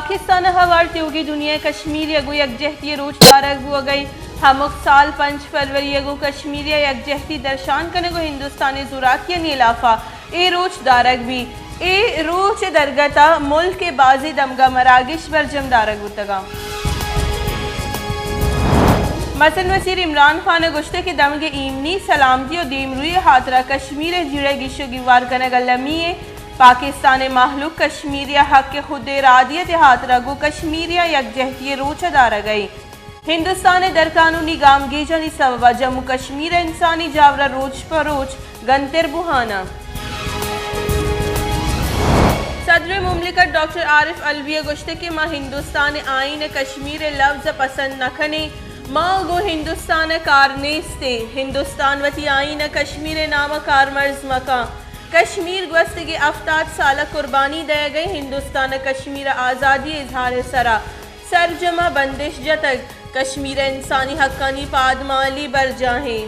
پاکستان ء ہوار تیوگیں دنیا ء کشمیر ء گوں یکجہتی ء روچ دارگ بوگ ء انت۔ ہمک سال پنچ فروری ء گوں کشمیر ء یکجہتی درشان کنگ ء ہندوستان ء زوراکیانی ہلاف ء اے روچ دارگ بیت۔ اے روچ ء درگت ء ملک ء بازیں دمگاں مراگش برجم دارگ بوتگ انت۔ مزن وزیر عمران خان ء گوشتگ کہ دمگ ایمنی، سلامتی ء دیمروئی ء ہاترا کشمیر ء جیڑہ گیش ء گیوار کنگ المی انت۔ پاکستان ء مہلوک کشمیری ء حق خود ارادیت ء ہاترا گوں کشمیریاں یکجہتی ء روچ ء دارگ ء انت۔ ہندوستان ء درقانونی گامگیجانی سبب ء جموں کشمیر ء انسانی جاور ء روچ پہ روچ گنتر بوہان ء۔ صدر مملکت ڈاکٹر عارف علوی ء گوشتگ کہ ما ہندوستان ء آئین ء کشمیر ء لفظ ء پسند نہ کنیں۔ ما گوں ہندوستان ء کار نیست ایں۔ ہندوستان وتی آئین ء کشمیر ء نام ء کارمرز مہ کن۔ کشمیر گوستگیں ہفتاد سال ء قربانی دئیگ ء ہندوستان ء کشمیر ء آزادی ء اظہار ء سرا سرجم ء بندش جتگ۔ کشمیر ء انسانی حقانی پادمالی برجاہیں۔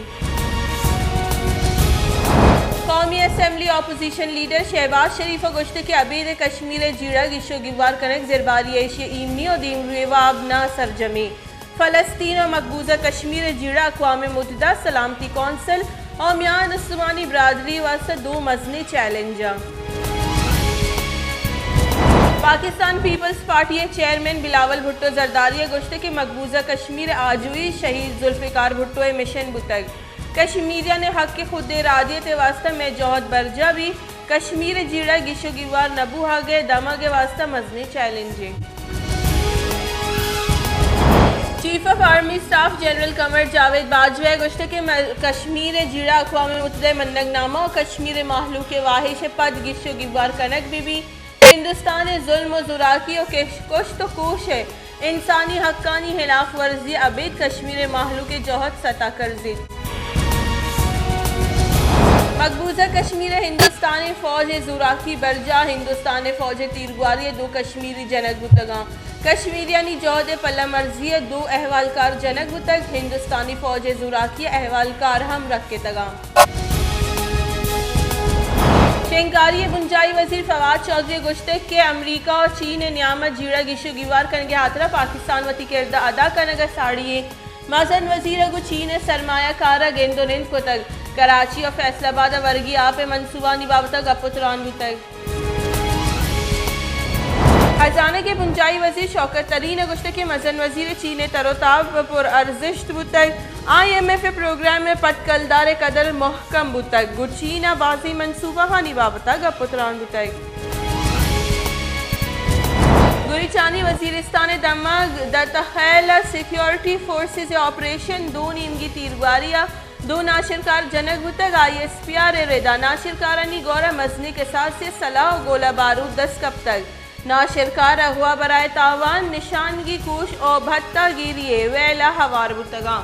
قومی اسمبلی اپوزیشن لیڈر شہباز شریف ء گوشتگ کہ ابید ء کشمیر ء جیڑہ گیش ء گیوار کنگ زرباری ء ایشی ء ایمنی ء دیمروئی ء واب نہ سرجمیں۔ فلسطین ء مقبوضہ کشمیر ء جیڑہ اقوام متحدہ سلامتی کونسل ء میان استمانی برادری ء واستہ دو مزنیں چیلنج انت۔ پاکستان پیپلز پارٹی ء چیئرمین بلاول بھٹو زرداری ء گوشتگ کہ مقبوضہ کشمیر ء آجوئی شہید ذوالفقار بھٹو ء مشن بوتگ۔ کشمیریان ء حق خود ارادیت ء واستہ مئے جہد برجاہ بیت۔ کشمیر ء جیڑہ گیش ء گیوار نہ بوہگ ء دمگ ء واستہ مزنیں چیلنجے۔ Chief of army staff general Qamar Javed Bajwa ء گوشتگ کہ م-، کشمیر ء جیڑہ اقوام متحدہ ء منگ نامہ ء کشمیر ء مہلوک ء واہش ء پد گیش ء گیوار کنگ بہ بیت۔ ہندوستان ء ظلم ء زوراکی ء کش-، کشت ء کوش ء انسانی حقانی ہلاف ورزی ء ابید کشمیر ء مہلوک ء جہد ستا کرزیت۔ مقبوضہ کشمیر ء ہندوستان ء فوج ء زوراکی برجاہ، ہندوستان ء فوج ء تیرگواری ء دو کشمیری جنگ بوتگاں۔ کشمیریانی جہد ء پلہ مرزی ء دو احوالکار جنگ بوتگ، ہندوستانی فوج ء زوراکی ء احوالکار ہم رکتگاں۔ شنگکاری ء بنجاہی وزیر فواد چوہدری ء گوشتگ کہ امریکہ ء چین ء نیام ء جیڑہ گیش ء گیوار کنگ ء ہاترا پاکستان وتی کرد ء ادا کنگ ء ساڑی انت۔ مزن وزیر ء گوں چین ء سرمایہ کار ء گند ء نند کتگ۔ کراچی ء فیصل آباد ء ورگی آپ ء منصوبہانی بابت ء گپ ء تران بوتگ۔ خزانگ ء بنجاہی وزیر شوکت ترین ء گوشتگ کہ مزن وزیر ء چین ء تر ء تاب پر ارزشت بوتگ، آئی ایم ایف ء پروگرام ء پٹ کلدار ء قدر مہکم بوتگ، گوں چین ء بازیں منصوبہانی بابت ء گپ ء تران بوتگ۔ گریچانی وزیرستان ء دمگ دتخیل ء سیکیورٹی فورسز ء آپریشن دو نیمگی تیرگواری ء دو ناشرکار جنگ بوتگ، آئی ایس پی آر ء ردا ناشرکارانی گورا مزنیں کساسے سلاہ و گولہ بارود دست کپتگ۔ ناشرکار اغوا برائے تاوان نشانگی کوش و بھتہ گیری ء ویل ء ہوار بوتگاں۔